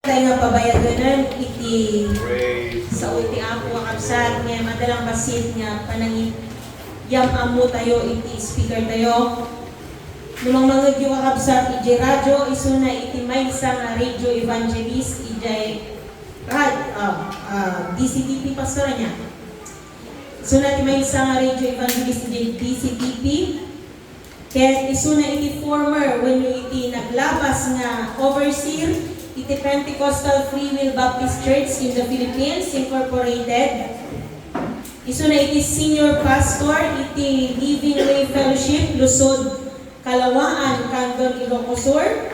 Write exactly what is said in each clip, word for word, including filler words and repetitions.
Tayo nga pabayaganan iti Praise the sao iti Lord. Apo, kakabsat, nga madalang bassit nga panangiyam-ammo tayo iti speaker tayo. No mangmangegyo, kakabsat, idiay radio, isuna iti maysa nga radio evangelist idiay rad-, ah, ah, D C T P, pastor, ania? Isuna ti maysa nga radio evangelist idiay D C T P. Ket isuna iti former wenno iti naglabas nga overseer iti Pentecostal Free Will Baptist Church in the Philippines, Incorporated. Isuna iti senior pastor iti Living Way Fellowship, Luzon, Calawaan, Candon, Ilocos Sur.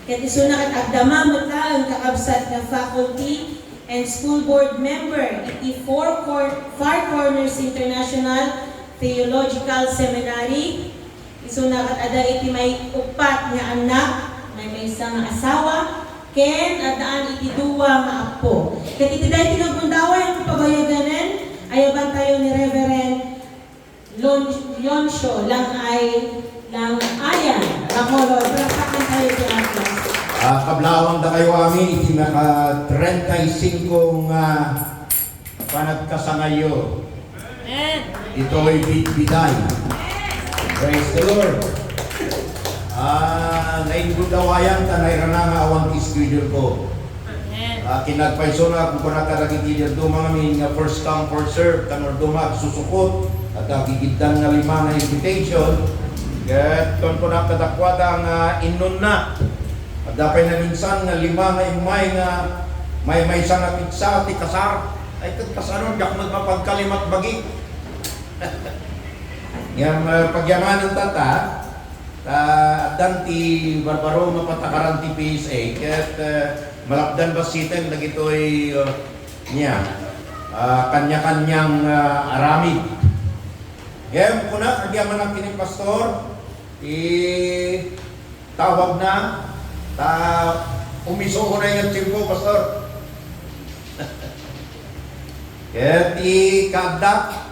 Ket isuna ket agdama met laeng, kakabsat, nga faculty and school board member iti Four Cor-, Four Corners International Theological Seminary. Isuna ket adda iti may uppat nga annak, may maysa nga asawa, ken addaan iti dua nga appo. Ket iti daytoy nga gundaway nga pabayaganen, ayaban tayo ni Reverend Lon-, Leoncio Langay, Langayan Bacolod. Palakpakan tayo ti Atlas. Ah, kablawang dakayo amin iti naka treinta y cinco nga panagkasangayo. Amen. Ditoy bidbiday. Praise the Lord. Ah, nainggundawayam ta nairana nga awan ti schedule ko. Amen. Ah, kinagpaysona, kunkuna kadagiti dadduma ngamin nga first come, first serve, ta no dadduma agsusukot, adda agigiddan nga lima nga invitation, ket kunkuna kadakuada nga innonna. Adda pay naminsan nga lima nga immay nga maymaysa nga pitsa ti kasar. Ay, ket kasano, diak met mapagkalimat bagi. Ngem, ah, pagyamanen ta, ta, addan ti barbaro nga patakaran ti P S A, ket, ah, malapdan bassiten dagitoy, ah, nia, ah, kanya-kaniang, ah, aramid. Ngem, kuna, agyamanak ken ni Pastor, ti tawagna, ta umisuko na nga tiempo, Pastor. Ket ti kaaddak,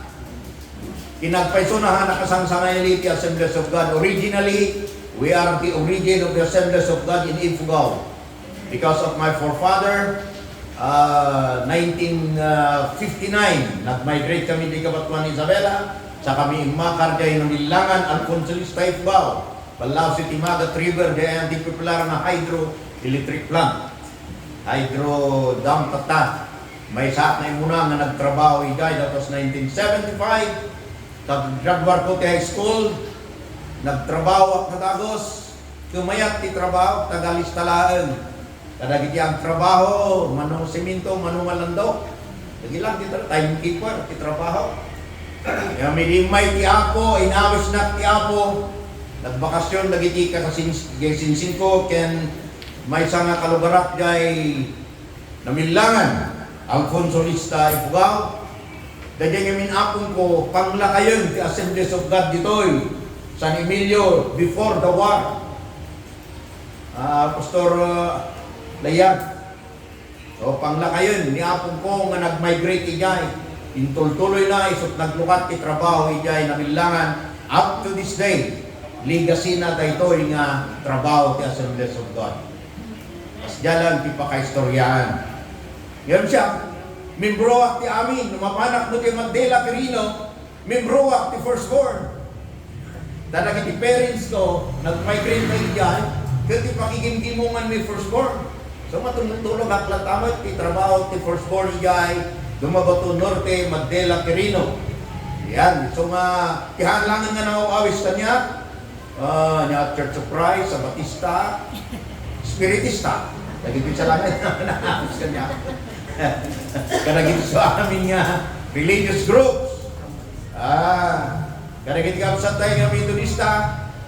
kinagpaysona a nakasangsangaili ti Assemblies of God. Originally, we are the origin of the Assemblies of God in Ifugao. Because of my forefather, ah, nineteen fifty-nine, nag-migrate kami di Cabatuan, Isabela, sa kami immakar diay Namillangan, Alfonso Lista, Ifugao. Ballao City, Magat River, diay ti popular nga hydroelectric plant. Hydro dam tatta. Maysaak nga immuna nga nagtrabaho idiay, that was nineteen seventy-five. Paggraduar ko ti high school, nagtrabahoak nga dagus. Kumayat ti trabaho, taga-lista laeng. Kadagiti agtrabaho, mano semento, mano malandok. Lagi lang ti tra-, timekeeper ti trabaho. Ngem idi immay ti Apo, inawisnak ti Apo. Nagbakasyon dagiti kakasin-, kakasinsinko ken maysa nga kalugarak diay Namillangan, Alfonso Lista, Ifugao. Daydiay ngamin apongko, panglakayen ti Assemblies of God ditoy San Emilio before the war. Ah, Pastor, ah, Layag. So, panglakayen ni apongko nga nag-migrate idiay. Intultuloyna isut' naglukat ti trabaho idiay Namillangan. Up to this day, legacy na daytoy nga trabaho ti Assemblies of God. Kasdiay laeng ti pakaistoriaan. Ngem siak, membroak ti amin, no mapanak met ti Magdela Quirino, membroak ti firstborn. Ta dagiti parents ko, nag-migrate na idiay, ket ti pakigimgimongan mi firstborn. So, matulog-tulogak latta met ti trabaho ti firstborn idiay, Dumabato Norte, Magdela Quirino. Yan, so nga, ti haan laengen nga nangaw-awis kaniak, Ah, nia Church of Christ, Sabatista, Espiritista. Dagiti salamat na kaniak. Kadagiti sa amin nga religious groups. Ah, kadagiti kabsat tayo nga Metodista,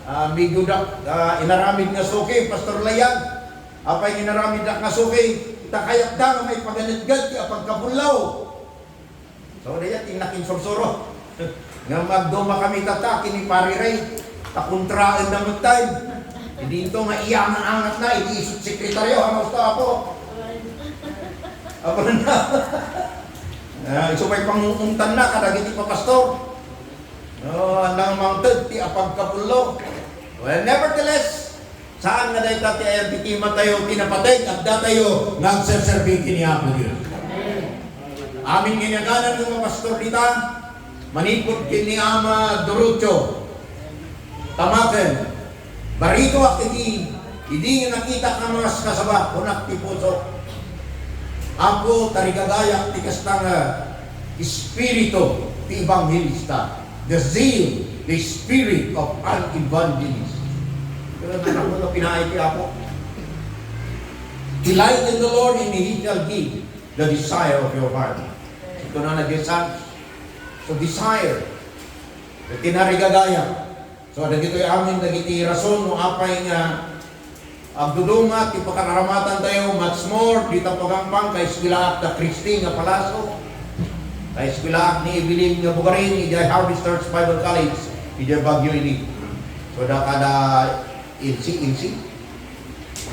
ah, medyo dak-, ah, inaramid nga suki, Pastor Layag. Apay nga inaramid dak nga suki, ta kayatda nga maipaganetged ti apagkapullaw. So, dayta ti nakinsursuro. Nga magduma kami tatta, ken ni Pari Ray. Ta kontraenna met tayo. Idi into nga iyangan-angatna, idi isut' sekretaryo, ano gusto, Apo? Apo na. Ah, isu pay pangunguntanna, kadagiti papastor. No, andang mangted ti apagkapullo. Well, nevertheless, Saan nga dayta ti ayan ti timatayo, ti napateg, adda tayo nga agserserbi ken ni Apo Dios. Amin nga inaganan nga mapastor dita, manipud ken ni Ama Durucho Tamaken, baritoak idi, idi nga nakitak nga maskasaba, kunak ti puso, Apo, tarigagayak ti kasta nga espiritu ti ebanghelista, the zeal, the spirit of an evangelist. Pero anak mo, pinaay ti Apo. Delight in the Lord, and He shall give the desire of your heart. Ito na nag-, so desire. Kinarigagaya. So, dagitoy amin dagiti rason no apay nga agduduma ti pakaaramatantayo, much more, dita pagangpang, kaeskwelaak da Christy nga Palacio, kaeskwelaak ni Evelyn nga Bugarin, idiay Harvest Church Bible College, idiay Baguio ini. So, da kada insi, insi,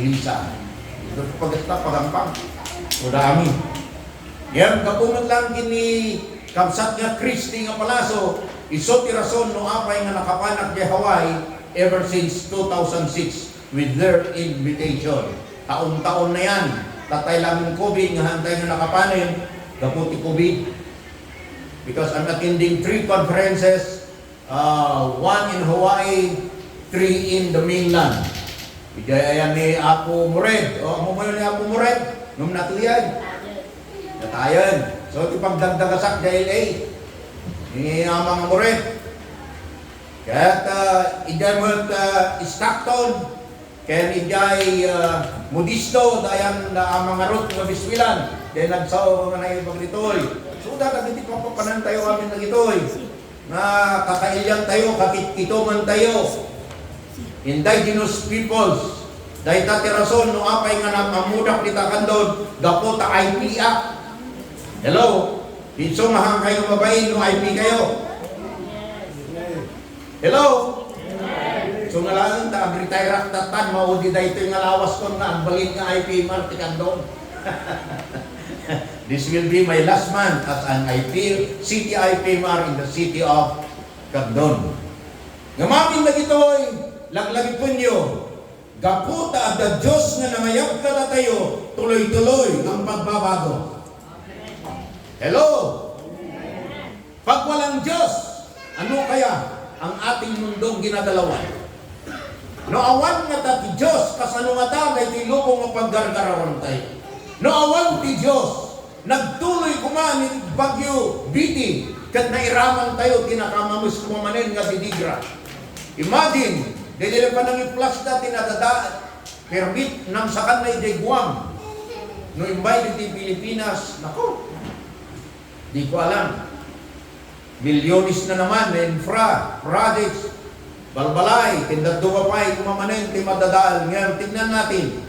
Lisa. Ito pagasta pagangpang. So, da amin. Ngem gapu met lang ken ni kabsat nga Christy nga Palacio, isu ti rason no apay nga nakapanak diay Hawaii ever since two thousand six with their invitation. Taon-taon na yan. Tatay lang ng COVID nga hantay nga nakapanen, gapu ti COVID. Because I'm attending three conferences, Ah, one in Hawaii, three in the mainland. Idiay ayan ni Apo Mured. O, ammo manen ni Apo Mured? Ngem natuyay. Natayen. So, ti pagdagdagasak diay L A. Ni Ama nga Mured. Ket, ah, idiay met, ah, Stockton. Ken idiay, ah, Modesto, dayan da a mangarut nga bisbilan, diay nagsao nga naibag ditoy. So, dagiti papapanantayo amin dagitoy, nga kakailiantayo, kakitkitongantayo, indigenous peoples. Dayta ti rason no apay nga nag-ammodak dita Candon, gapu ta I P ak. Hello? Inso nga hangkayo mabain no I P kayo? Hello? So, nga laeng ta, agretire-ak ta tan, maudi daytoy nga lawaskon nga agbalin nga I P M R ti Candon. This will be my last month as an I P, city I P M R in the city of Candon. Ngem amin dagitoy, laglagipenyo, gapu ta adda Dios nga nangayab kadatayo, tuloy-tuloy ang pagbabago. Hello? Pag walang Diyos, ano kaya ang ating mundong ginagalawan? No awan ngata ti Diyos, kasano ngata daytoy lubong nga paggargarawantayo? No awan ti Diyos, nagtuloy koma ni Bagyo Betty, ket nairamantayo ti nakamames koma manen nga didigra. Imagine, daydi la panangiplasda ti nadadaet, permit, namsakanna idiay Guam. No imbay ditoy Pilipinas, nako, di ko alam. Milyones na naman na infra projects, balbalay, ken dadduma pay koma manen ti madadael. Ngayon, tignan natin.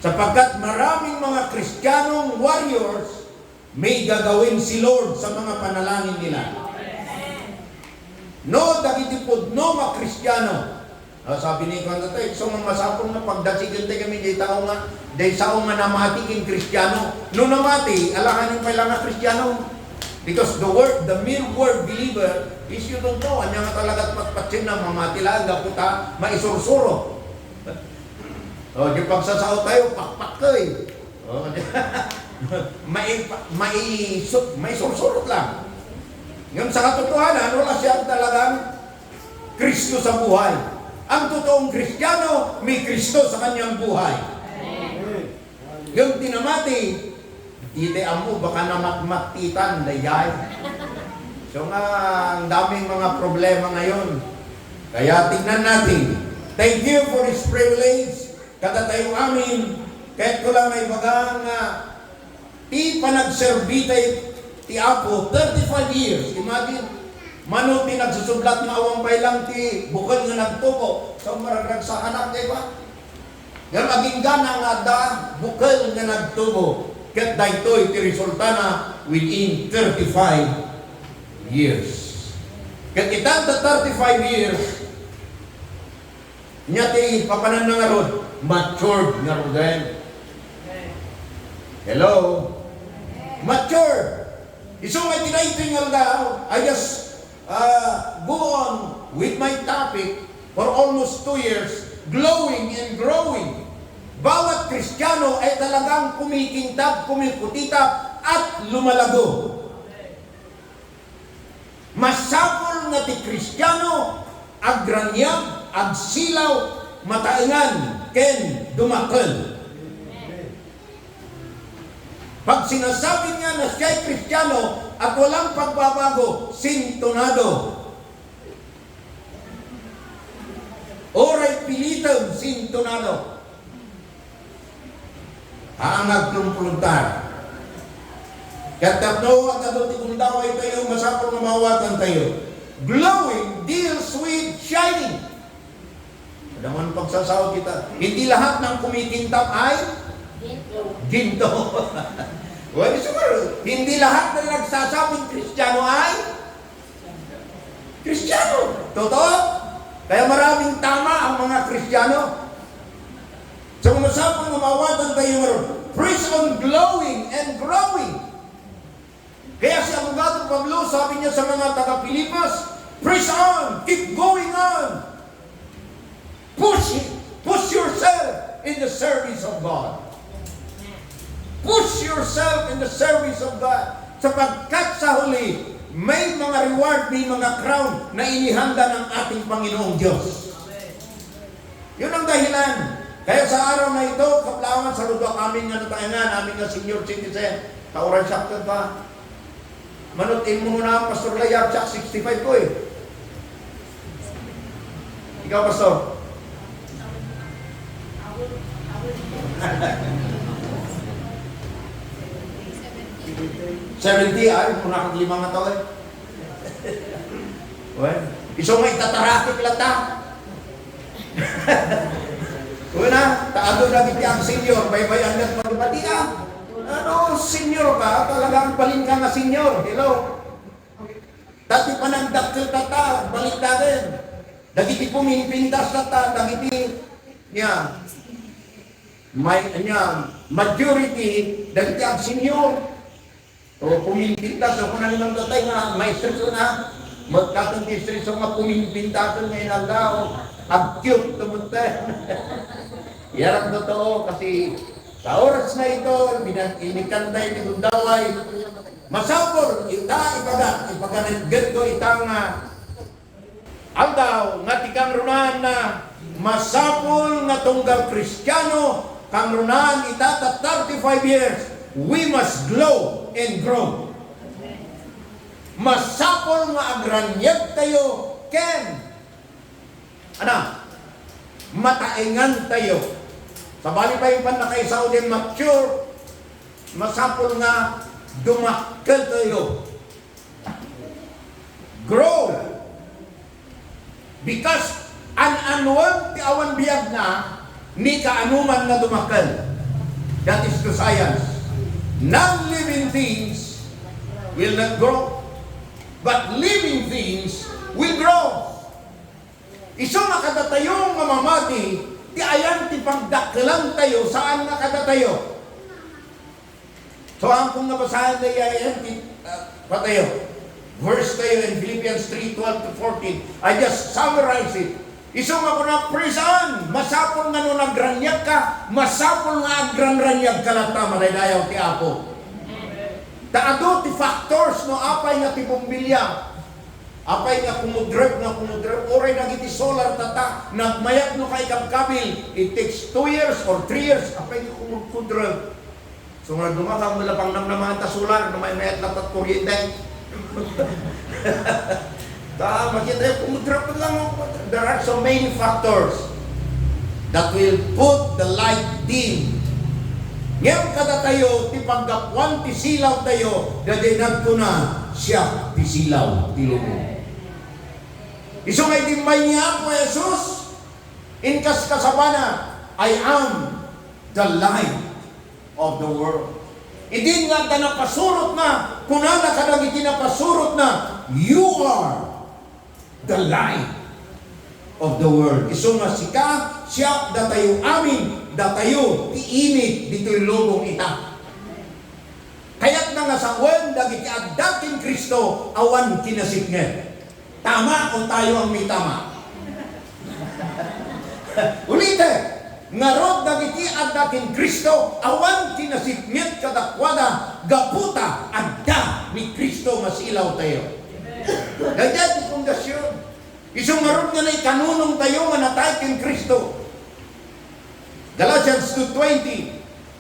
Sapagkat maraming mga Kristiyanong warriors, may gagawin si Lord sa mga panalangin nila. No, dagiti pudno nga Kristiano, Ah, sabi ni Juan, "Tatay, so nga masapul nga pagdasigen tayo kami, di tao nga, di sao nga namati ken Kristiano." No namati, alanganin pay lang nga Kristiano. Because the word, the mere word believer is you don't know. Anya nga talaga patpatsin na mamati lang, gapu ta maisursuro. Oh, di pagsasao tayo, pakpak ka eh. Oh, mai-, maisu-, maisursurot lang. Ngem sa katotohanan, wala siyang talagang Kristo sa buhay. Ang totoong Kristiano, may Kristo sa kanyang buhay. Yung tinamati, di tayo ammo, baka namatmatitan, dayay. So nga, ang daming mga problema ngayon. Kaya tignan natin. Thank you for this privilege. Kadatayo amin, kahit ko lang naibaga nga ti panagserbi tayo ti Apo, thirty-five years. Imagine, mano ti nagsusublat nga awan pay lang ti bukel nga nagtubo. So, maragragsakan, di ba? Ngem agingga nga adda bukel nga nagtubo, ket daytoy ti resultana within thirty-five years. Ket ita nga thirty-five years, nia ti papananna ngarud, matured ngaruden. Hello? Matured. Isu nga iti daytoy nga aldaw, I just, uh, go on with my topic for almost two years, glowing and growing. Bawat Kristiano ay talagang kumikintab, kumikutitap, at lumalago. Masapul nga ti Kristiano agraniag, agsilaw, mataengan, ken dumakkel. Pag sinasabi niya na siya'y Kristiano at walang pagbabago, sintonado. Oray pilitem, sintonado. Haan nga agpulungpuluntar. Ket tapno agadu ti gundaway tayo, masapul nga maawatan tayo. Glowing deals with shining. Adda man pagsasaw kita. Hindi lahat ng kumikintab ay ginto. Well, siguro, hindi lahat na nagsasabing Kristiyano ay Kristiyano. Totoo? Kaya maraming tama ang mga Kristiyano. So, masapul nga maawatan tayo ngayon. Press on glowing and growing. Kaya si Abogado Pablo, sabi niya sa mga taga-Filipas, "Press on, keep going on. Push it, push yourself in the service of God. Push yourself in the service of God." Sapagkat sa huli, may mga reward, may mga crown na inihanda ng ating Panginoong Diyos. Yun ang dahilan. Kaya sa araw na ito, kablawan, saludo amin nga nataengan, amin nga senior citizen, kauran siya pa. Manut immo na, Pastor Layab, siya, sixty-five ko eh. Ikaw, Pastor? Seventy, ay, muna kag lima nga taon eh. Well, isu nga itatarakit latta. Una, ta adu dagiti ag-senior, baybay-an met pagbatia. Ano, senior ka? Talagang balin ka nga senior. Hello? Dati panagdakkel tatta, balin daden. Dagiti pumimpintas tatta, dagiti, nia, may, nia, majority, dagiti ag-senior. O, pumimpintas, o, kuna ni Ma'am Tatay nga, maestro na, magkatong distrito nga pumimpintas nga inaldaw, agkyut, tumutte. Yan ang totoo, kasi sa oras na ito, binan-, inikantay ni Gundaway, masapul, ita, ipaga, ipaganetget ko ita nga, Aldaw nga ti kangrunaan na masapul nga tunggal Kristiano, kangrunaan ita ta thirty-five years, we must glow and grow. Masapul nga agraniag tayo ken, ana, mataengan tayo. Sabali pay pannakaisao din mature, masapul nga dumakkel tayo. Grow. Because an-anuem ti awan biagna, ni kaanoman nga dumakkel. That is the science. Non-living things will not grow, but living things will grow. Isu nga kadatayo nga mamati, ti ayan ti pagdakkelan tayo, saan nga kadatayo. So, ampon nga basaen dayta, ah, patayo. Verse tayo in Philippians three twelve to fourteen. I just summarize it. Isu nga kuna, "Press on." Masapul nga no nagraniag ka, masapul nga agranraniag ka latta, madaydayaw ti Apo. Ta adu ti factors no apay nga ti bombilya. Apay nga kumudrep nga kumudrep, uray dagiti solar tatta, nagmayat no kaikabkabil, it takes two years or three years, apay nga kumudkudrep. So, nga dumakam, wala pang namnamahan ta solar, no maymayat latta kuryente. Ta, makita yung kumudrep lang, there are so many factors that will put the light dim. Ngem kadatayo, ti paggapuan ti silaw tayo, daydiay nagkuna, "Siak ti silaw ti lubong." Isu nga idi immay ni Apo Jesus, inkaskasabana, "I am the light of the world." Idin nga adda napasurotna, kunana kadagiti napasurotna, "You are the light of the world." Isu nga sika, siak, datayo amin, datayo ti init ditoy lubong ita. Kayatna nga sawen dagiti adda ken Cristo awan kinasipnget. Tama o tayo ang may tama? Ulitek, ngarud dagiti adda ken Cristo, awan ti nasipnget kadakuada, gapu ta adda ni Cristo nga silawtayo. Daydiay ti pundasion. Isu ngarud nga naikanunongtayo nga natay ken Cristo. Galatians two twenty,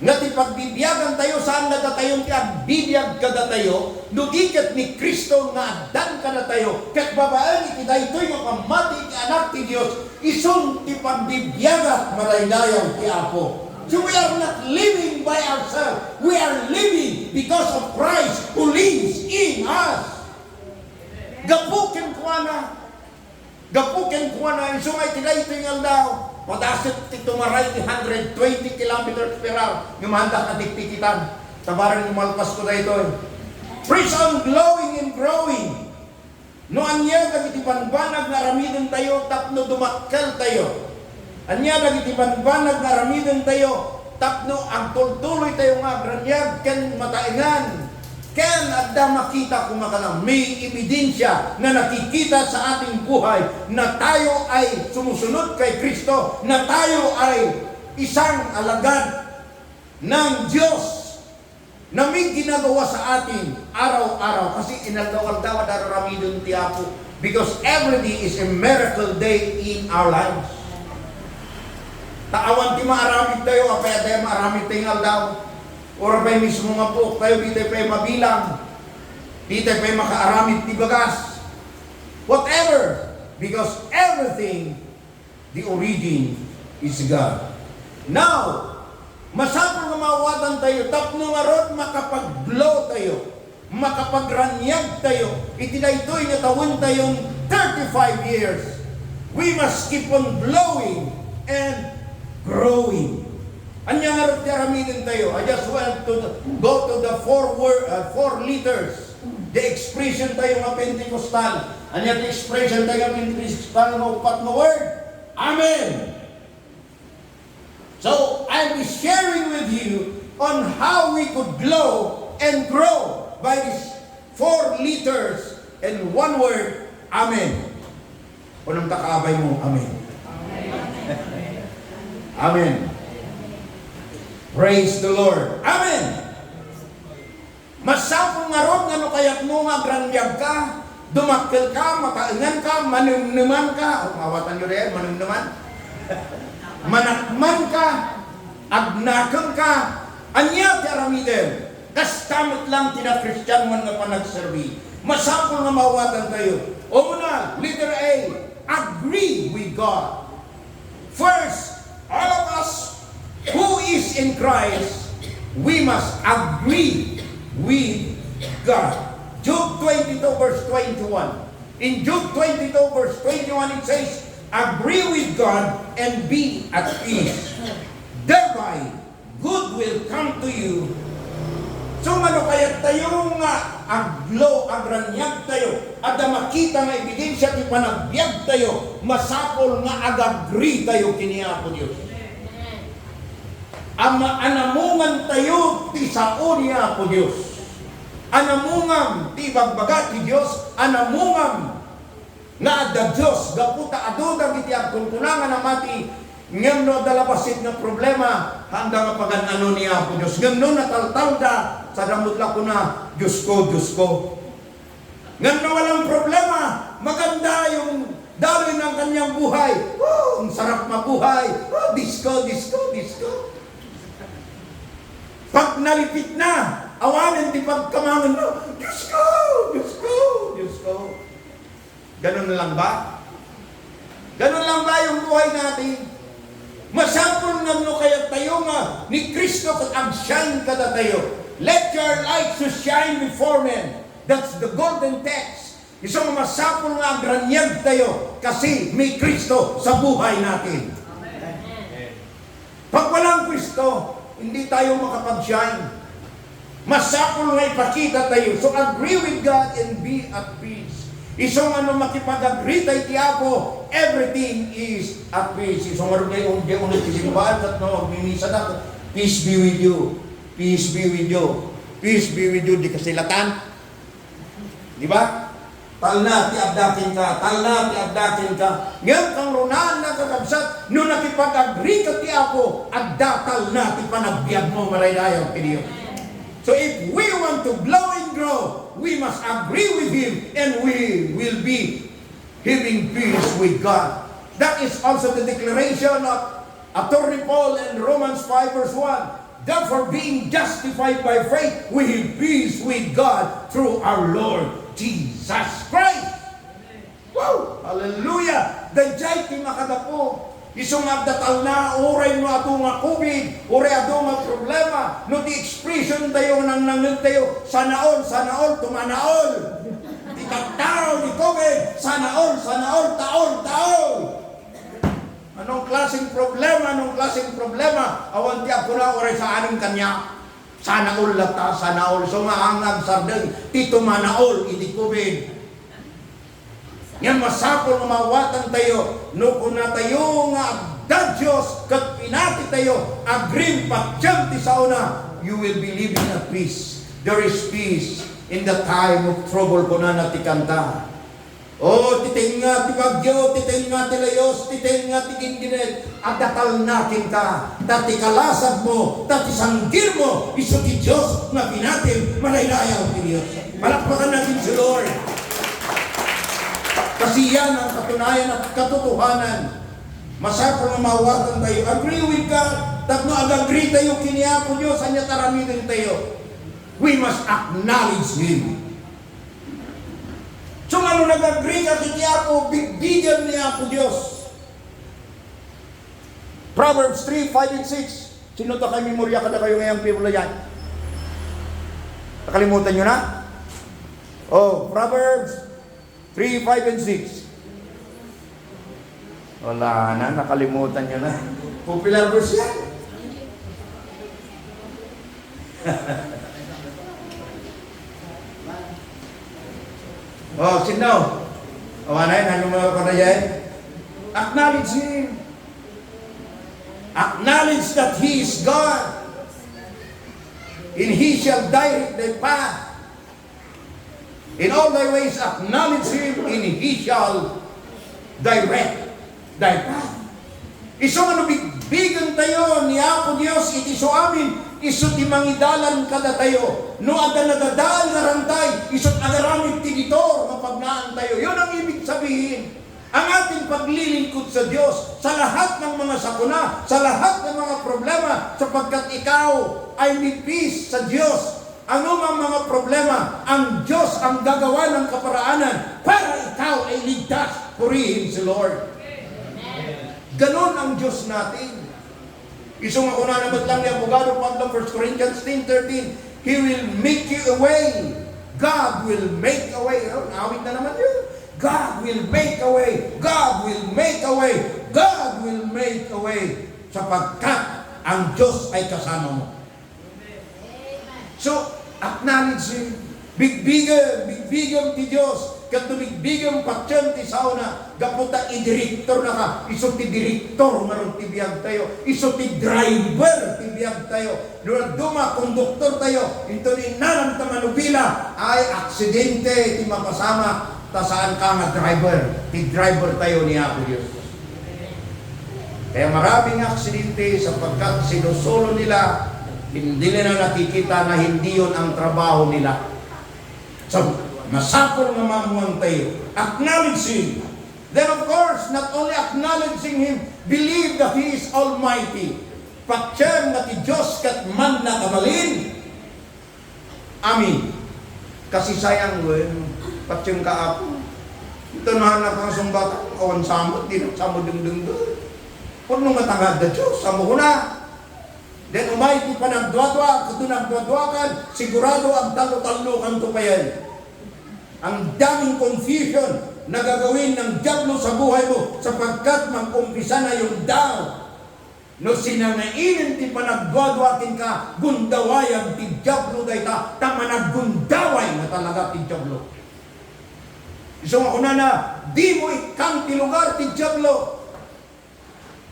nga ti pagbibiagantayo, saan nga datayon ti agbibiag kadatayo, no di ket ni Cristo nga addan kadatayo, ket babaen iti daytoy nga pammati iti Anak ti Dios, isun ti pagbibiagat, madaydayaw ti Apo. So we are not living by ourselves. We are living because of Christ who lives in us. Gapu kenkuana, Gapu kenkuana, isu nga iti daytoy nga aldaw, madasek ti tumaray ti hundred twenty kilometers per hour, nga maandak a tiktikitan. Tabareng malpasko daytoy. Praise on, glowing and growing. No ania dagiti banbanag nga aramidentayo tapno dumakkeltayo. Ania dagiti banbanag nga aramidentayo tapno agtultuloytayo nga agraniag ken mataengan? Ken adda makita koma kada may ebidensia nga nakikita sa ating buhay na tayo ay sumusunod kay Kristo, na tayo ay isang alagad ng Diyos. Na may ginagawa sa atin araw-araw, kasi inaldaw-aldaw a dararamiden ti Apo. Because every day is a miracle day in our lives. Ta awan ti maaramid tayo, apay a tayo maaramid tayo nga aldaw. Ura pay mismo nga buok tayo, di tayo pay mabilang. Di tayo pay makaaramid ti bagas. Whatever. Because everything The origin is God. Now, masapul nga maawatantayo tapno ngarud makapag-glow tayo, makapagraniag tayo iti daytoy nga tawentayon thirty-five years. We must keep on glowing and growing. Ania ngarud ti aramidentayo? I just want to go to the four word, uh, four letters. The expression tayo nga Pentecostal. Ania ti expression tayo nga Pentecostal nga upat nga word? Amen. So, I'll be sharing with you on how we could glow and grow by these four letters and one word, Amen. Kunam ta kaabay mo, Amen. Amen. Praise the Lord. Amen. Masapul ngarud nga no kayatmo nga agraniag ka, dumakkel ka, mataengan ka, manemneman ka, o, maawatanyo dayan, manemneman? Manakman ka, agnakem ka, ania ti aramidem? Kasta met lang ti nakristianoan nga panagserbi. Masapul nga maawatantayo. Una, letter A, agree with God. First, all of us who is in Christ, we must agree with God. Job twenty-two verse twenty-one. In Job twenty-two verse twenty-one, it says, "Agree with God and be at peace. Thereby, good will come to you." So, mano kayat tayo nga aglo, agraniag tayo, adda makita nga ebidensia ti panagbiag tayo, masapul nga agagri tayo ken ni Apo Dios. Ama, anamungan tayo ti sao ni Apo Dios. Anamungam ti ibagbaga ti Dios, anamungam nga adda Dios, gapu ta adu dagiti agkunkuna nga namati, ngem no adda la bassit nga problema, haanda nga pagan-ano ni Apo Dios. Ngem no nataltalda, saan met la kuna, "Diosko, Diosko." Ngem no walang problema, maganda yung daloy ng kanyang buhay. Oh, ang sarap mabuhay. Oh, disco, disco, disco. Pag nalipit na, awanen ti pagkamangan mo, "Diosko, Diosko, Diosko." Ganun lang ba? Ganun lang ba yung buhay natin? Masapul nga no kayat tayo nga ni Cristo ket ag-shine kadatayo. "Let your light so shine before men." That's the golden text. Isu nga masapul nga agraniag tayo kasi may Cristo sa buhay natin. Pag walang Kristo, hindi tayo makapag-shine. Masapul nga ipakita tayo. So, agree with God and be at peace. Isu nga no makipag-agree tayo ti Apo, everything is at peace. Isu nga rin kayo, di ulit ti simbahan, ket no, agmimisa na, "Peace be with you. Peace be with you. Peace be with you." Di kasilatan. Di ba? Talna ti adda kenka, talna ti adda kenka. Ngem kangrunaanna, kakabsat, no nakipag-agree ka ti Apo, adda talna ti panagbiagmo, marayrayaw ti Dios. So if we want to blow and grow, we must agree with Him and we will be having peace with God. That is also the declaration of Attorney Paul in Romans five verse one. Therefore, being justified by faith, we have peace with God through our Lord Jesus Christ. Wow! Hallelujah! Daydiay ti makadapo. Isu nga adda talna, uray no adu nga COVID, uray adu nga problema, no ti expression tayo, nangnangeg tayo, "Sana all, sana all, tumana all." Ti tattao ni COVID, "Sana all, sana all, taol, taol." Anong klaseng problema? Anong klaseng problema? Awan ti agkuna, uray saanen kaniak. Sana all latta, sana all. So nga ang agsardeng ti tumana all iti COVID. Ngem masapul nga maawatan tayo, no kuna tayo nga adda Dios ket pinati tayo, agrim patiem ti saona, you will be living at peace. There is peace in the time of trouble, kunana ti kanta. O, ti tengnga ti bagyo, ti tengnga ti layus, ti tengnga ti ginggined, adda talna kenka, ta ti kalasagmo, ta ti sanggirmo, isu ti Dios nga binatim, marayrayaw ti Dios. Palakpakan natin si Lord. Kasi yan ang katunayan at katotohanan. Masapul nga maawatan tayo. Agree with God. Tapno ag-agree tayo ken ni Apo Dios, ania ti aramiden tayo? We must acknowledge Him. So, nga no nag-agree ka iti Apo, bigbigen ni Apo Dios. Proverbs three, five, and six. Sino to kay memorya kadakayo ngayong Biblia yan? Nakalimutan nyo na? Oh, Proverbs three, five, and six. Wala na, nakalimutan nyo na. Popular verse yan. Oh, sino? Awan na yun, ano mga panayay? Acknowledge Him. Acknowledge that He is God. And He shall direct thy path. In all thy ways acknowledge Him, and He shall direct thy path. Isu nga no bigbigen tayo ni Apo Dios iti isu amin, isu ti mangidalan kadatayo. No adda nadadael nga rantay, isu ti agaramid ti detour nga pagnaan tayo. Yun ang ibig sabihin. Ang ating paglilingkod sa Diyos, sa lahat ng mga sakuna, sa lahat ng mga problema, sapagkat ikaw ay may peace sa Diyos. Anumang mga problema, ang Diyos ang gagawa ng kaparaanan para ikaw ay ligtas. Purihin si Lord. Ganon ang Diyos natin. Isu nga kunana met lang ni abogado Pablo, First Corinthians ten thirteen, "He will make you a way." God will make a way. Oh, awit na naman yun. "God will make a way. God will make a way. God will make a way." Sapagkat ang Diyos ay kasama mo. So, acknowledge Him. Bigbigen, bigbigen ti Dios. Ket no bigbigen patien ti saona, gapu ta idirektorna ka, isu ti direktor ngarud ti biag tayo, isu ti driver ti biag tayo. No dadduma, konduktor tayo, inton innalam ta manubila, ay aksidente ti mapasamak, ta saan ka nga driver, ti driver tayo ni Apo Dios. Kaya maraming aksidente sapagkat sinusulo nila, hindi nila nakikita na hindi yun ang trabaho nila. So, masapul nga maammoan tayo. Acknowledge Him. Then of course, not only acknowledging Him, believe that He is Almighty. Patiem nga ti Dios ket mannakabalin. Amin. Kasi sayang, wen, patiem ka, Apo. Ito na nga pangsumbatan, awan samot, di na samot dengdenggen. Pudno nga tangad da Dios, amo ko na. Then umay ti panagduadua, kuto nagduaduakan, sigurado agtallo-tallokanto payen. Ang daming confusion na gagawin ng Diablo sa buhay mo sapagkat mag-umpisa na yung doubt. No sinangailim ti panagduadua kenka, gundawayag ti Diablo dayta, ta managgundaway nga talaga ti Diablo. Isu nga kunana, dimo ikkan ti lugar ti Diablo.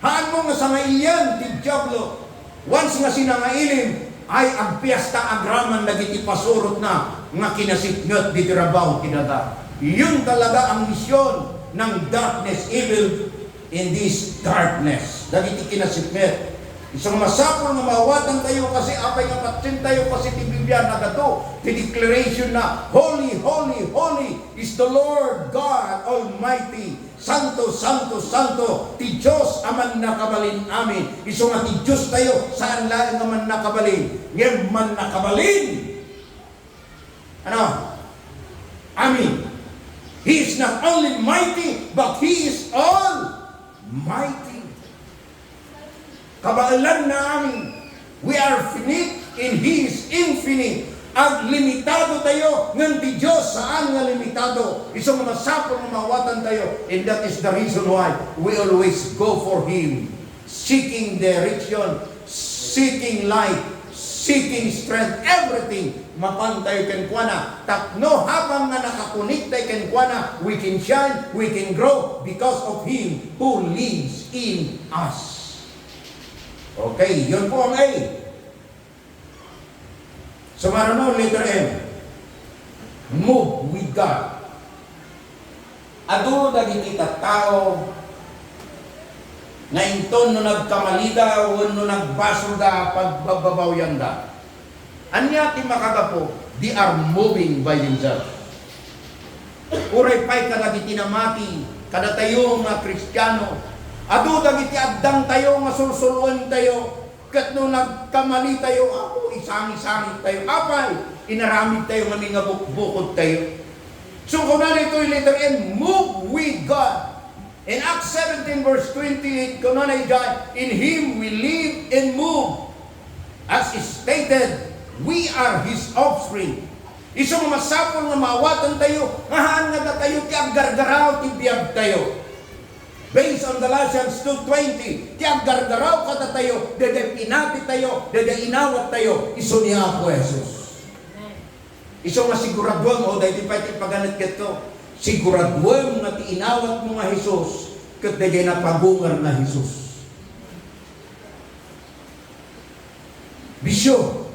Haanmo nga sangailian ti Diablo. Once nga sinangailim, Ay, agpiesta agraman dagiti pasurotna nga kinasipnget ditoy rabaw ti daga. Yun talaga ang misyon ng darkness, evil in this darkness. Dagiti kinasipnget. Isu nga masapul nga maawatan tayo kasi apay nga patien tayo kasi ti Biblia nagadu ti declaration na, "Holy, holy, holy is the Lord God Almighty." Santo, santo, santo ti Dios a mannakabalin amin. Isu nga ti Dios tayo, saan laeng nga mannakabalin, ngem mannakabalin. Ano? Amin. He is not only mighty, but He is almighty. Kabaelan na amin. We are finite and He is infinite. Aglimitado tayo, ngem ti Dios saan nga limitado. Isu nga masapul nga maawatan tayo. And that is the reason why we always go for Him. Seeking direction, seeking light, seeking strength, everything. Mapan tayo kenkuana. Tapno habang nga nakakonekta kenkuana, we can shine, we can grow because of Him who lives in us. Okay, yun po ang A. Sumaruno, letter M. Move with God. Adu dagiti tattao nga inton no nagkamalida wenno nagbasolda, pagbabbabawayanda. Ania ti makagapu? They are moving by themselves. Uray pay kadagiti namati, kadatayo nga Kristiano, adu dagiti addangtayo nga sulsuloentayo, ket no nagkamalitayo, apo, isangisangit tayo. Apay, inaramid tayo nga mingabukbukod tayo. So, kuna ditoy letter M, move with God. In Acts seventeen verse twenty-eight, kunana idiay, "In Him we live and move." As stated, we are His offspring. Isu nga masapul nga maawatan tayo, nga haan nga datayo ti aggargaraw ti biag tayo. Based on Galatians two twenty, ti aggargaraw kadatayo, daydiay pinati tayo, daydiay inawat tayo, isu ni Apo Jesus. Isu nga siguraduem, o daytoy pay ti ipaganetgetko, siguraduem nga ti inawatmo nga Jesus ket daydiay napagungar nga Jesus. Bisio.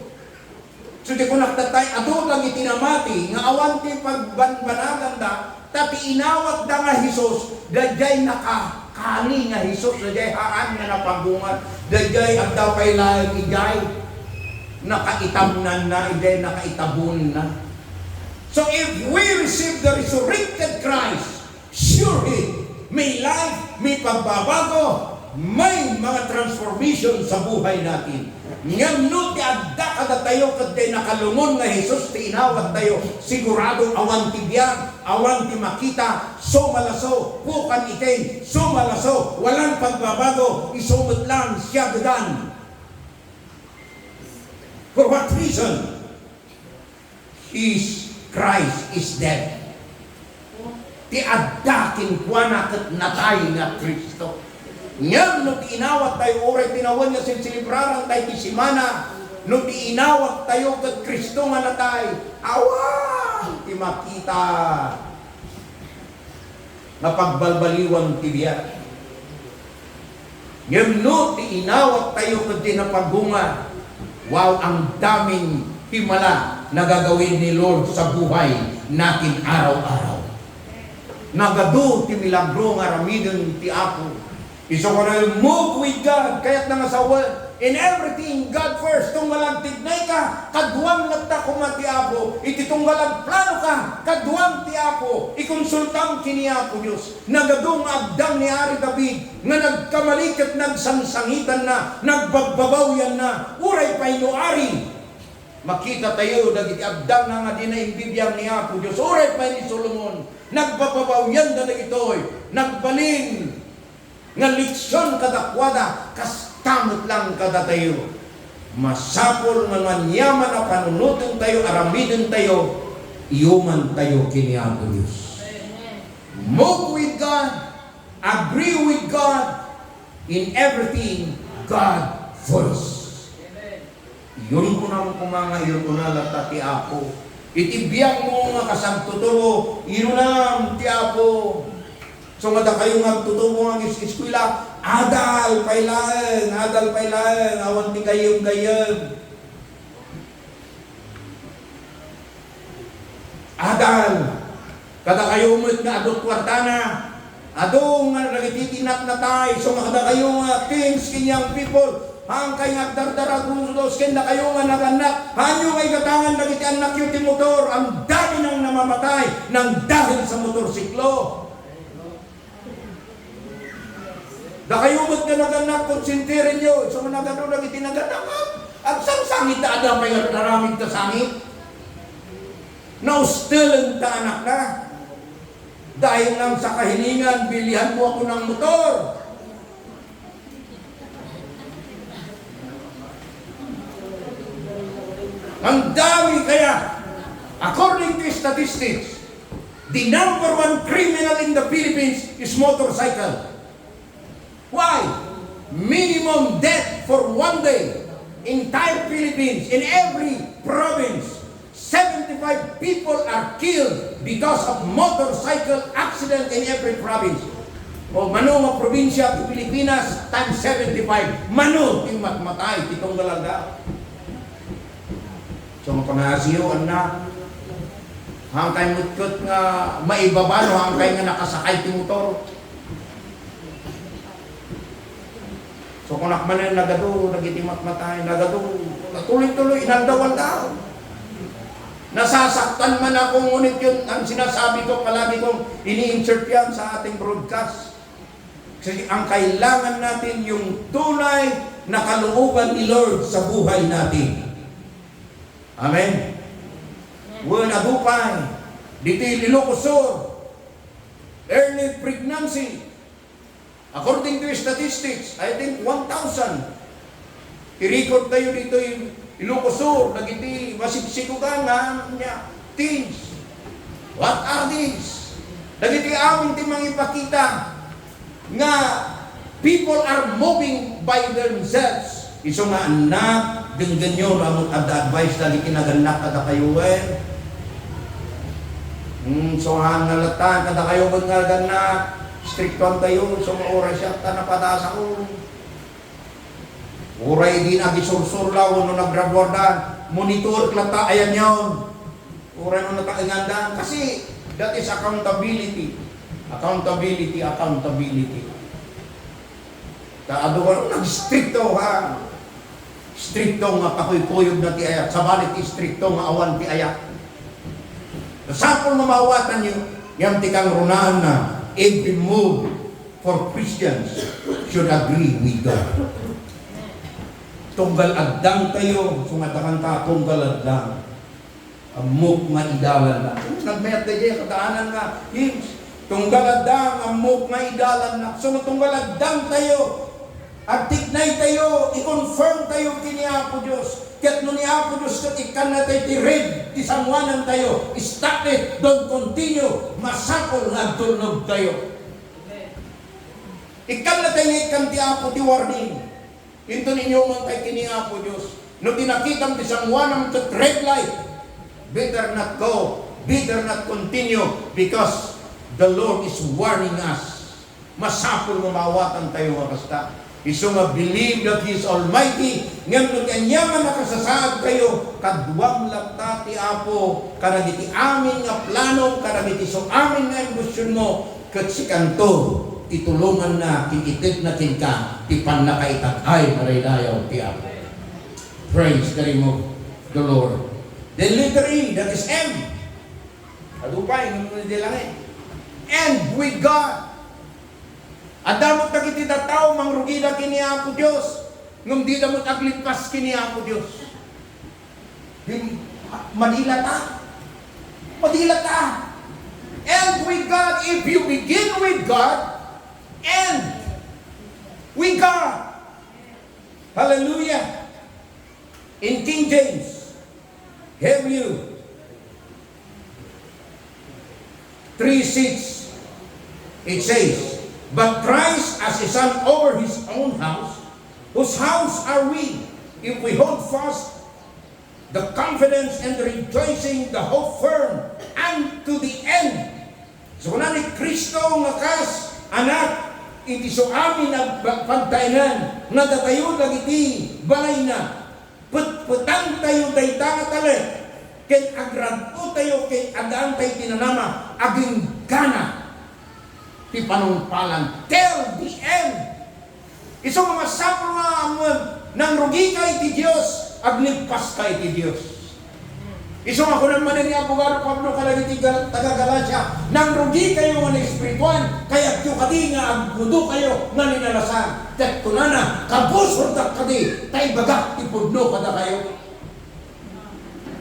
So, di kunak tatay, adu dagiti namati nga awan ti pagbanbanaganda, ta ti inawatda nga Jesus, daydiay nakakali nga Jesus, daydiay haan nga napagungar, daydiay adda pay laeng idiay nakaitamnanna, idiay nakaitabunna. So, if we receive the resurrected Christ, surely, may life, may pagbabago, may mga transformation sa buhay natin. Ngem no ti adda kadatayo ket daydiay nakalungon nga Jesus ti inawat tayo, sigurado awan ti biag, awan ti makita, sumalaso, pukan iken, sumalaso, walang pagbabago, isu met lang siya gadan. For what reason? His Christ is dead. Ti adda kenkuana ket natay nga Cristo. Ngem no ti inawat tayo, uray ti nawen nga sinselebraran tayo ti semana, no ti inawat tayo ket Cristo nga natay, awan ti makita nga pagbalbaliwan ti biag. Ngem no ti inawat tayo ket di napagungar, wow, ang daming himala na gagawin ni Lord sa buhay natin araw-araw. Nagadu ti milagro nga aramiden ti Apo. Isu nga move with God, kayatna nga sawen. In everything, God first. Tunggal agtignay ka, kaduam latta koma ti Apo. Iti tunggal agplano ka, kaduam ti Apo. Ikonsultam ken ni Apo Dios. Nagadu nga addang ni Ari David nga nagkamali ket nagsangsangitanna, nagbabbabawyanna, uray pay no ari. Makita tayo dagiti addangna nga dina imbibiag ni Apo Dios, uray pay ni Solomon. Nagbabbabawyan da dagitoy. Nagbalin nga leksion kadakuada, kasta met lang kadatayo. Masapul nga maniaman a panunoten tayo, aramiden tayo, iuman tayo ken ni Apo Dios. Move with God, agree with God, in everything, God first. Iyon kunam koma nga iyon una latta ti Apo. Iti biagmo nga kasagtutubo, inunam ti Apo. So, nga dakayo nga agtutubo nga agis-eskwela, adal pay laeng, adal pay laeng, awan ti gayyem-gayyem. Adal. Kadakayo met nga adu kuartana. Adu nga dagiti tinatnatay, isu nga kadakayo nga teens ken young people, haankay nga agdardaragudos ken dakayo nga nagannak, haanyo nga igatangan dagiti annakyo ti motor, ang dami nang namamatay nang dahil sa motorsiklo. Dakayo met nga nagannak, konsentirenyo, isu nga nagadu dagiti nagannak, agsangsangit ta adda pay nga aramid ta sangit. Naustelen ta anakna. Dahil nang sa kahilingan, bilihan mo ako ng motor. Ang dami kaya, according to statistics, the number one criminal in the Philippines is motorcycle. Why? Minimum death for one day, entire Philippines, in every province, seventy-five people are killed because of motorcycle accident in every province. O mano nga probinsya ti Pilipinas, times seventy-five. Mano ti matmatay ti tunggal aldaw? So, nga pangasiyo, annak. Hangkay mutket nga maibaba, no, hangkay nga nakasakay ti motor. So, kunak manen, nagadu dagiti matmatay, nagadu, natuloy-tuloy, inaldaw-aldaw. Nasasaktan man ako, ngunit yun ang sinasabi ko, palagi kong ini-insert yan sa ating broadcast. Kasi ang kailangan natin, yung tunay na kalooban ni Lord sa buhay natin. Amen? Wen, adu pay, ditoy Ilocos Sur, early pregnancy. According to statistics, I think one thousand. I-record tayo ditoy Ilocos Sur, dagiti masiksikugan nga, nga teens. What are these? Dagiti amin ti mangipakita nga people are moving by themselves. Isu nga annak, denggenyo, no, adda advice dagiti nagannak kadakayo, eh. Hmm, so, haan nga latta, kadakayo, nga nagannak, striktuan tayo, so, nga oras siya, ta napadasa ko. Uray di nagisursur la, wenno nagraduar da, monitor latta, ayan yon. Uray no nataengan da, kasi that is accountability. Accountability, accountability. Ta adu nga nagstrikto, ha? Strikto nga pakuykuyogna ti ayat, sabali ti strikto nga awan ti ayat. Masapul nga maawatan yo, ngem ti kangrunaanna, every move for Christians should agree with God. Tunggal addang tayo, sungatakan ta, tunggal addang. Ammok nga idalanna. Nagmayat daydiay kadaanan nga hymns. Tunggal addang, ammok nga idalanna. So, tunggal addang tayo, agtignay tayo, i-confirm tayo ken ni Apo Dios. Ket no ni Apo Dios ket ikkanna tayo ti red, ti sangoanan tayo, stop it, don't continue, masapul nga agtulnog tayo. Ikkanna tayo nga ikkan ti Apo ti warning. Inton inyuman tayo ken ni Apo Dios. No ti nakitam ti sangoanam ket red light, better not go, better not continue, because the Lord is warning us. Masapul nga maawatan tayo nga kasta. Isu nga believe that He is Almighty, ngem no ti aniaman a kasasaad tayo, kaduam latta ti Apo kadagiti amin nga plano, kadagiti su amin nga ambisyon mo, ket sikanto ti tulonganna ken itedna kenka ti pannakaitag-ay nga daydayaw ti Apo. Praise the name of the Lord. Then letter E, that is M. Adu pay, ngem di langit. And with God. Adda met dagiti tattao, mangrugida ken ni Apo Dios, ngem dida met aglippas ken ni Apo Dios. Di, madi latta. Madi latta. And with God, if you begin with God, and with God. Hallelujah. In King James, have you three six, it says, "But Christ as a son over his own house, whose house are we, if we hold fast the confidence and rejoicing the hope firm unto the end?" So, kuna ni Cristo nga kas Anak, iti su amin a ba-, pagtaengan, nga datayo dagiti balayna, petpetantayo dayta nga talek, ken agrad-otayo ken addaantayo ti nanama, aginggana ti panungpalan till the end. Isu nga masapul nga ammoen, nangrugika iti Dios, aglippaska iti Dios. Isu nga kunana manen ni abogado Pablo kadagiti Gal-, taga-Galacia, nangrugikayo nga naespirituan, kayatyo kadi nga agmudokayo nga linalasan. Ket kunana, kabusordak kadi, ta ibagak ti pudno kadakayo.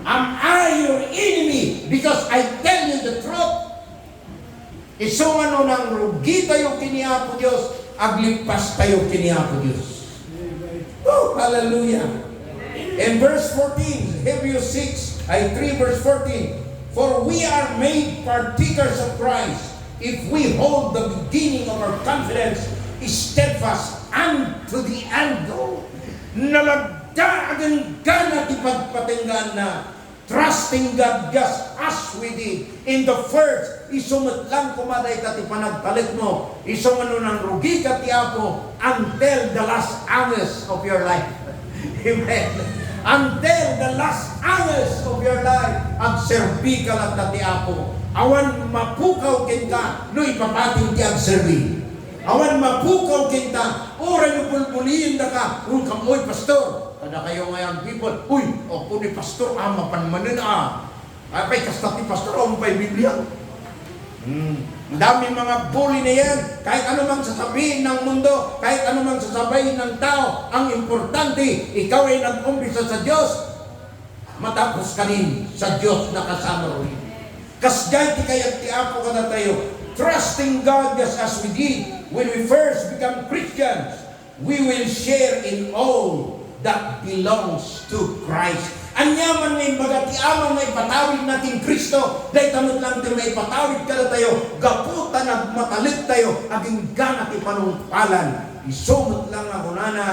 Am I your enemy because I tell you the truth? Isu nga no nangrugitayo ken ni Apo Dios, aglippastayo ken ni Apo Dios. Oh, hallelujah. In verse fourteen, Hebrews six, ay three verse fourteen, "For we are made partakers of Christ if we hold the beginning of our confidence steadfast unto the end." Oh, nalagda aginggana ti pagpatenggaanna. Trusting God just as we did in the first. Isu met lang koma dayta ti panagtalekmo. Isu nga no nangrugika ti Apo until the last hours of your life. Amen. Until the last hours of your life, agserbika latta ti Apo. Awan mapukaw kenka no ipapatim ti agserbi. Awan mapukaw kenka, uray no bulbuliyendaka, "Uy, kam-, uy, pastor." Kadakayo nga young people, "Uy, ako ni pastor, a, mapan manen, a. Apay, kasta ti pastor, awan pay Biblia." Hmm. Ang daming mga bully na yan. Kahit ano mang sasabihin ng mundo, kahit ano mang sasabihin ng tao, ang importante, ikaw ay nag-umpisa sa Diyos. Matapos kanin sa Diyos nakasama ruin. Kasdiay ti kayat ti Apo kadatayo, trusting God just as we did when we first become Christians, we will share in all that belongs to Christ. Ania man nga imbaga ti Ama nga ipatawid na ken Cristo, dayta met lang ti maipatawid kadatayo, gapu ta nagmatalektayo, aginggana ti panungpalan. Isu met lang nga kunana,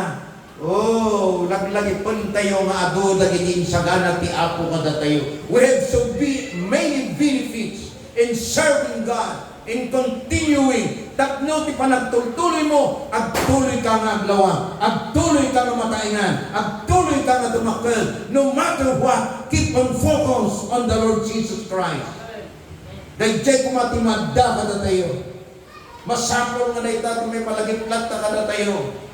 Oh, laglagipentayo nga adu dagiti insagana ti Apo kadatayo. We have so be-, many benefits in serving God, in continuing. Tapno ti panagtultuloymo, agtuloyka nga aglawag, agtuloyka nga mataengan, agtuloyka nga dumakkel. No matter what, keep on focus on the Lord Jesus Christ. Daydiay koma ti madda kadatayo. Masapul nga dayta ti maipalagiplat ta kadatayo.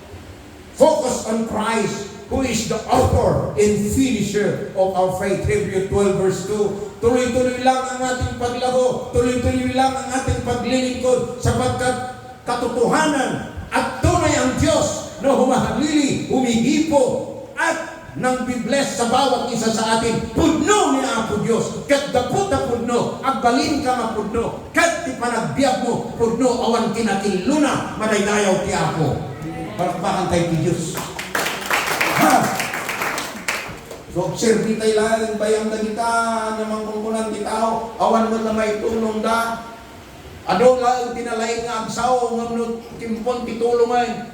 Focus on Christ, who is the author and finisher of our faith. Hebrew twelve verse two. Tuloy-tuloy lang ang ating paglago, tuloy-tuloy lang ang ating paglilingkod, sapagkat katotohanan at tunay ang Diyos na humahalili, humihipo, at nangbi-bless sa bawat isa sa atin. Pudno ni Apo Dios. Ket gapu ta pudno, agbalinka nga pudno. Ket ti panagbiagmo, pudno, awan kinakillona, madaydayaw ti Apo. Palakpakan tayo ti Dios. Ha? So, obserbi tayo laeng, bayam dagita, ania man kunkunan ti tao, awan met la maitulongda. Adu laeng ti nalaing nga agsao, ngem no timpon ti tulongen,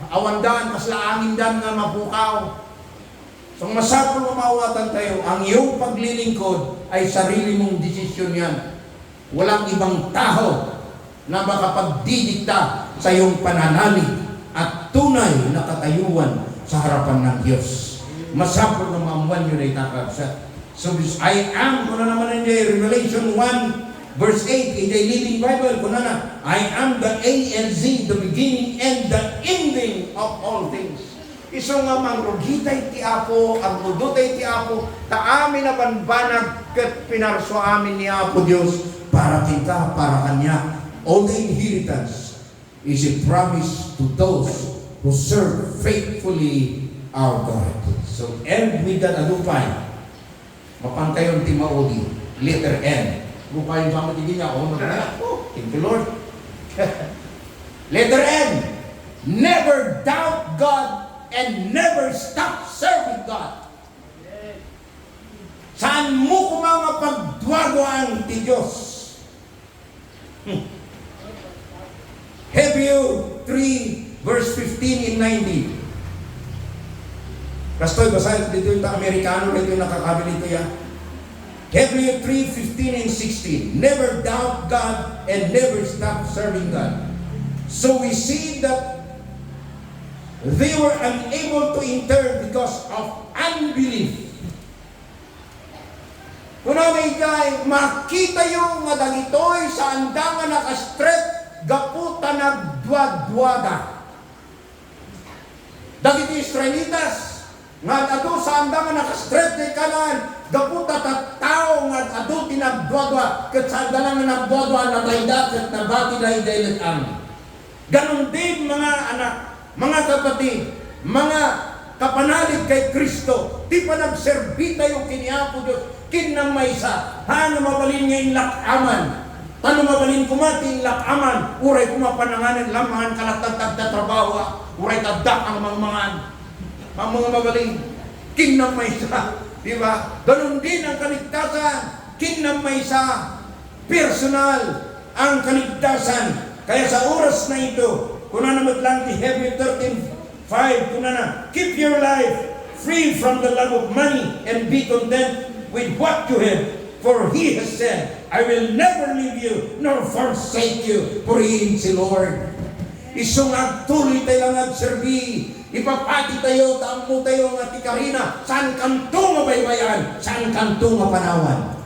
awandan, kasla angindan nga mapukaw. So, masapul nga maawatan tayo, ang iyong paglilingkod ay sarili mong desisyon yan. Walang ibang tao na makapagdidikta sa iyong pananalig at tunay na katayuan sa harapan ng Diyos. Masapul nga maammuan niyo na itakabsat. So, this I am, kuna naman in the Revelation one, verse eight, in the Living Bible, kuna na, "I am the A and Z, the beginning and the ending of all things." Isu nga mangrugitay ti Apo, agmudutay ti Apo, ta amin a banbanag ket pinarsuamin ni Apo Dios para kenka, para kaniak. All the inheritance is a promise to those who serve faithfully our God. So, end with that, adu pay. Mapantayon ti maudi. Letter N. Bukayon sa mo ti dinya, oh, no, oh, thank you, Lord. Letter N. Never doubt God and never stop serving God. Saan mo koma nga pagduaduaan ti Dios? Hmm. Hebrew three, verse fifteen and nineteen. Kastoy, basahin ditoy ta Amerikano, ditoy nakakabil ditoy, ah. Hebrew three fifteen and sixteen. "Never doubt God and never stop serving God." So we see that they were unable to enter because of unbelief. Kunana idiay, makitayo nga dagitoy saanda nga naka-straight gapu ta nagduaduada. Dagiti Israelitas nga ad-adu, saanda nga naka-straight idiay Canaan gapu ta tattao nga ad-adu ti nagduadua, ket saanda la nga nagduadua, natayda ket nabatida idiay let-ang. Ganon din, mga anak, mga kapatid, mga kapanalig ken Cristo, ti panagserbitayo ken ni Apo Dios, ken ni maysa, haan a mabalin nga inlak-aman. Ta no mabalin koma ti inlak-aman, uray koma pananganen la mangan ka latta ta adda trabaho, a, uray ta adda kang mangmangan. Haan a mabalin, ken ni maysa, di ba? Ganon din ang kaligtasan, ken ni maysa. Personal ang kaligtasan. Kaya sa oras na ito, kunana met lang ti Hebrew thirteen five, kunana, "Keep your life free from the love of money and be content with what you have. For he has said, 'I will never leave you nor forsake you.'" Purihin ti Lord. Isu nga agtuloy tayo nga agserbi, ipapati tayo, ta ammo tayo nga ti karina, saan kanto nga baybay-an, saan kanto nga panawan.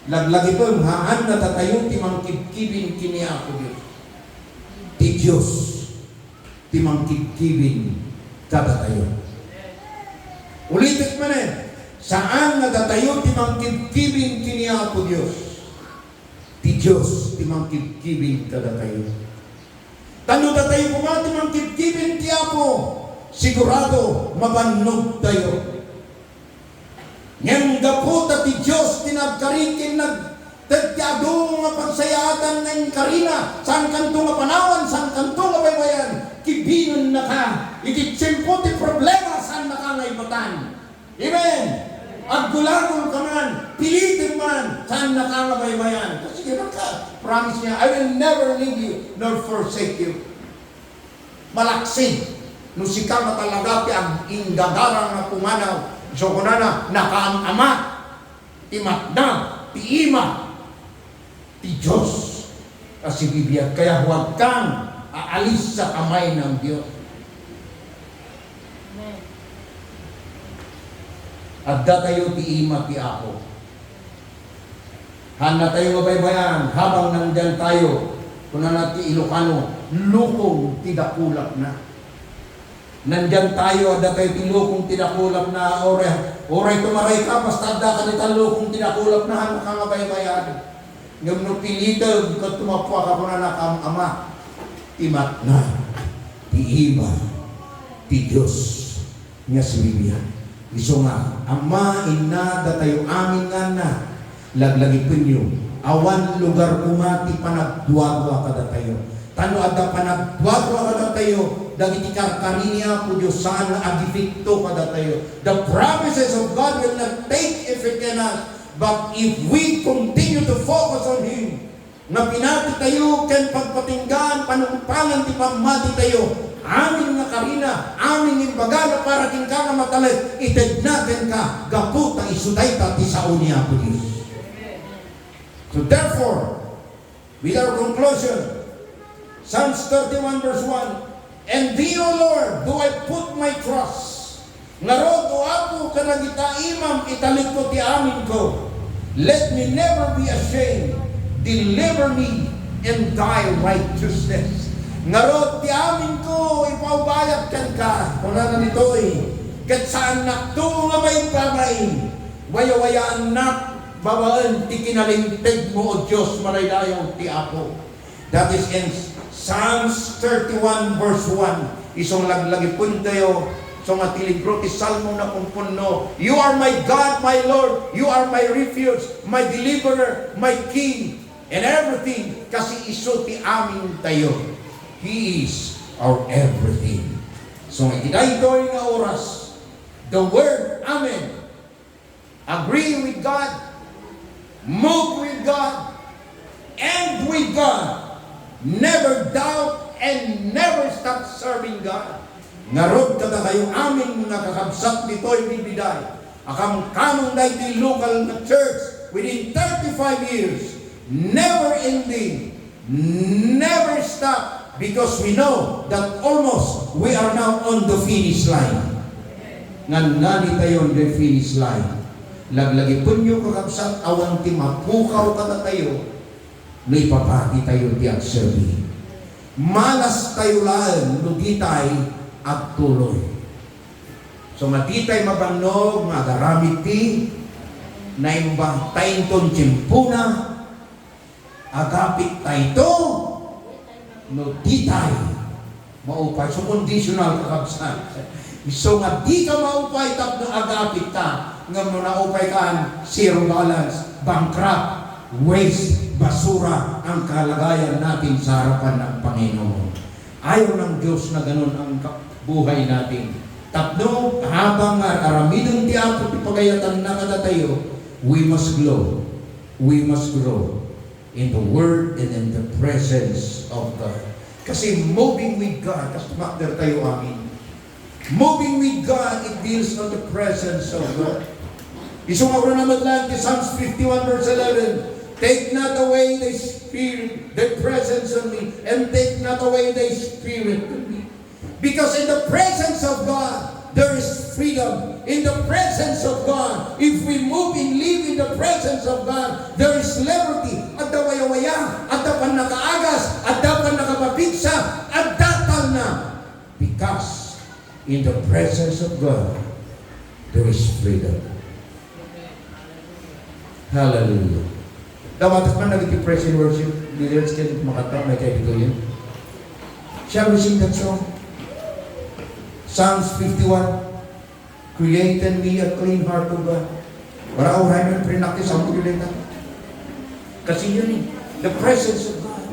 Laglagipem, haan a datayo ti mangkibkibin ken ni Apo Dios. Ti Dios ti mangkibkibin kadatayo. Ulitek manen, saan nga datayo ti mangkibkibin ken ni Apo Dios. Ti Dios ti mangkibkibin kadatayo. Ta no datayo koma ti mangkibkibin ti Apo, sigurado, mabannogtayo. Ngem gapu ta ti Dios ti nagkari ken nagted ti adu nga pagsayaatan nga inkarina, saan kanto nga panawan, saan kanto nga baybay-an, kibinennaka. Iti tiempo ti problema, saannaka nga ibatan. Amen. Aggulagol ka man, pilitem man, saannaka nga baybay-an. Kasi ka, promise niya, "I will never leave you nor forsake you." Malaksid, no sika nga talaga ti ag-, inggagarang nga pumanaw, isu kunana, nakaam-ama ti matna, ti ima, ti Dios a sibibiag, kaya huwag kang aalis sa kamay ng Dios. Amen. Adda tayo ti ima ti Apo. Haan tayo nga baybay-an, habang nandiyan tayo, kunana ti Ilocano, lukong ti dakulapna. Nandiyan tayo, adda tayo ti lukong ti dakulapna, uray, uray tumaray ka, basta adda ka dita lukong ti dakulapna, haan ka nga baybay-an. Ngem no pilitem ket tumappuaka, kunana, kaam-ama ti matna, ti ima, ti Dios nga sibibiag. Isu nga, Ama, Inna, datayo amin nga annak, laglagipenyo, awan lugar koma ti panagduadua kadatayo. Ta no adda panagduadua kadatayo, dagiti karkari ni Apo Dios saan nga agepekto kadatayo. The promises of God will not take effect in us, but if we continue to focus on Him, nga pinati tayo ken pagpatinggaan, panungpalan ti pammati tayo, amin nga karina, amin nga imbagana para kenka nga matalek, itedna kenka, gapu ta isu dayta ti sao ni Apo Dios. So therefore, with our conclusion, Psalms thirty-one verse one, "And thee, O Lord, do I put my trust." Ngarud, O Apo, kadagita imam italekko ti aminko. Let me never be ashamed. Deliver me in thy righteousness. Ngarud, ti aminko, ipaubayak kenka. Kunana ditoy, ket saannakto nga maipabain. Wayawayaannak babaen ti kinalinteg mo, O Dios, madaydayaw ti Apo. That is in Psalms thirty-one verse one. Isu nga laglagipentayo, isu nga ti libro ti Salmo napunpunno, "You are my God, my Lord. You are my refuge, my deliverer, my King, and everything." Kasi isu ti amintayo. He is our everything. So, iti daytoy nga oras, the word Amen. Agree with God, move with God, end with God. Never doubt and never stop serving God. Ngarud, kadakayo amin nga kakabsat ditoy bibida, a kamkameng daytoy local nga church within thirty-five years, never ending, never stop, because we know that almost we are now on the finish line. Ngan nganitayon the finish line. Laglagipenyo, kakabsat, awan ti mapukaw kadatayo no ipapatitayo ti agserbi. Malastayo laeng no ditay agtuloy. So, nga ditay mabannog nga agaramid ti naimba, ta inton tiempona, agapit tayto no ditay maupay. So, conditional, kakabsat. Isu nga dika maupay tapno agapit ta, ngem no naupay kan, zero balance, bankrupt, waste, basura ang kalagayan natin sa harapan ng Panginoon. Ayaw ng Diyos na ganun ang ka-, buhay natin. Tapno, habang nga aramiden ti Apo ti pagayatanna kadatayo, we must grow. We must grow in the Word and in the presence of God. Kasi moving with God, kas matter tayo amin. Moving with God, it builds on the presence of God. Isu nga uray na met laeng ti Psalms fifty-one verse eleven, "Take not away thy spirit, thy presence on me, and take not away thy spirit from me." Because in the presence of God, there is freedom. In the presence of God, if we move and live in the presence of God, there is liberty. Adda wayawaya, adda pannakaagas, adda pannakapapigsa, adda talna. Because in the presence of God, there is freedom. Hallelujah. Dawatek man dagiti praise and worship leaders ken makanta, may kayo yun. Shall we sing that song? Psalms fifty-one. "Create in me a clean heart, O God." Para uray man, pre, nakisama ko yun, eh. Kasi yun, eh, the presence of God.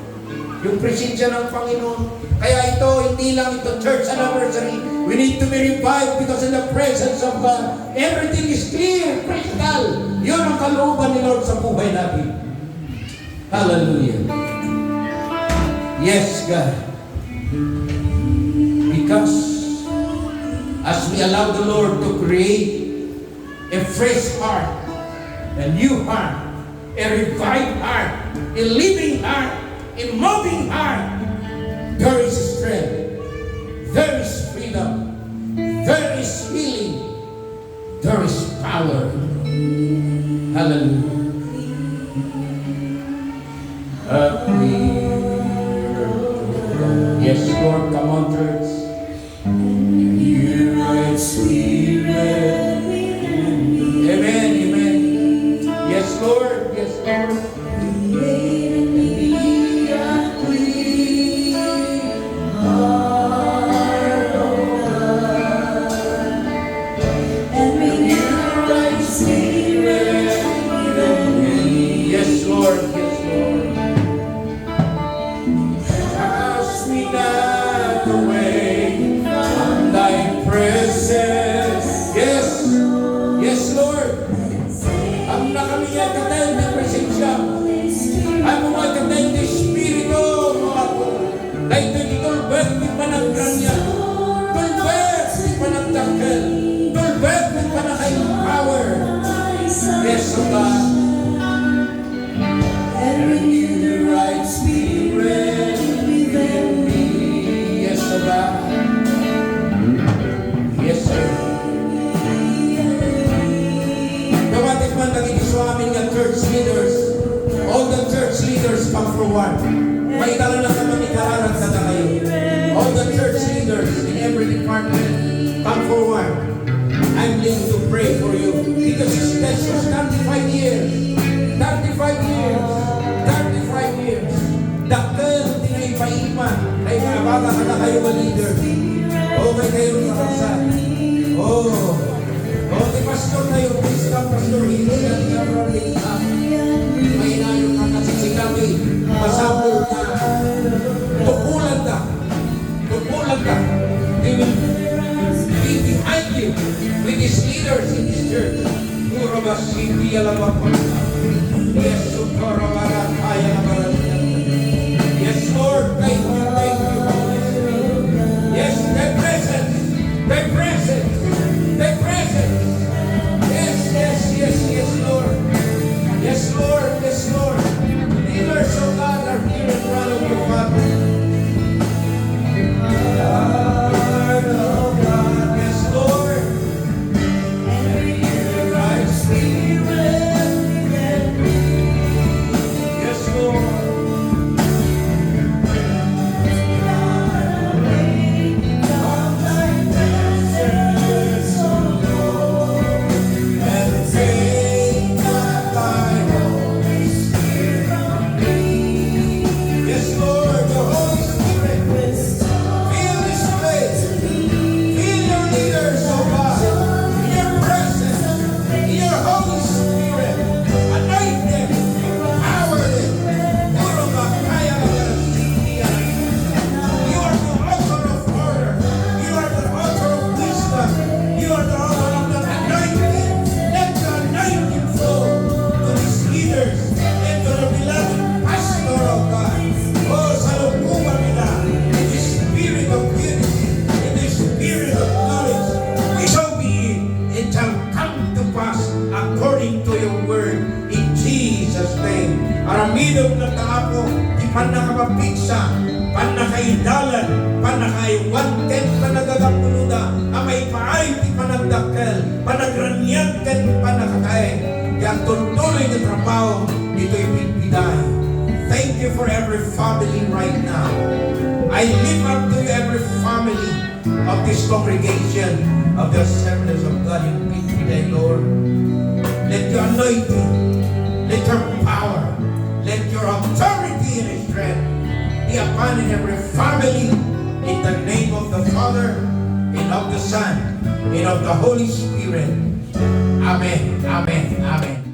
Yung presensya ng Panginoon. Kaya ito, hindi lang ito church anniversary. We need to be revived because in the presence of God, everything is clear, crystal. Yun ang kalooban ni Lord sa buhay natin. Hallelujah. Yes, God. Because as we allow the Lord to create a fresh heart, a new heart, a revived heart, a living heart, a moving heart, there is strength, there is freedom, there is healing, there is power. Hallelujah. Yes, Lord, come on, church. Your right spirit. Amen, amen. Yes, Lord. Yes, Lord. Heart, oh God. And renew the right spirit within me. Yes, Lord. Yes, Lord. Cast me not away from thy presence. Yes. Yes, Lord. Ammona kami nga ikataen ti presensiam. Ammona nga ikataen ti Espiritu, Apo. Daytoy ti tulbek ti panagkaniak. Tulbek ti panagdakkel. Tulbek ti panaka-empower. Yes, O God. And renew the right spirit within me. Yes, O God. Yes, sir. Kamatik man dagiti suamin nga church leaders. All the church leaders come forward. Maitala na kami ni Kaharat na tayo. All the church leaders in every department, come forward. I'm willing to pray for you because it's been just thirty-five years. Thirty-five years. Thirty-five years. Dakkel ti naipaima, naipaabana kadakayo nga leader. Okay kayo, kakabsat. Oh. Oh, ti pastor tayo, please come, Pastor Hill. Mainayon ka kasi si kami. Masapul na. Tukulan ka. Tukulan ka. They will be behind you with these leaders in this church. Puro ba city, alam mo, Yes, Lord. Thank you, thank you, Holy Spirit. Yes, thy presence, thy presence, thy presence. Yes, yes, yes, yes, Lord. Yes, Lord, yes, Lord. Leaders of God are here in front of you, Father. Heart of God. Yes, Lord. And renew the right spirit. pannakapapigsa, pannakaidalan, pannakaaywan ken panagagapuluda a maipaay ti panagdakkel, panagraniag ken pannakataeng ti agturtuloy nga trabaho ditoy bidbiday. Thank you for every family right now. I lift up to you every family of this congregation of the Assemblies of God in Bidbiday, Lord. Let your anointing, let your power, let your authority and strength be upon in every family in the name of the Father and of the Son and of the Holy Spirit. Amen. Amen. Amen.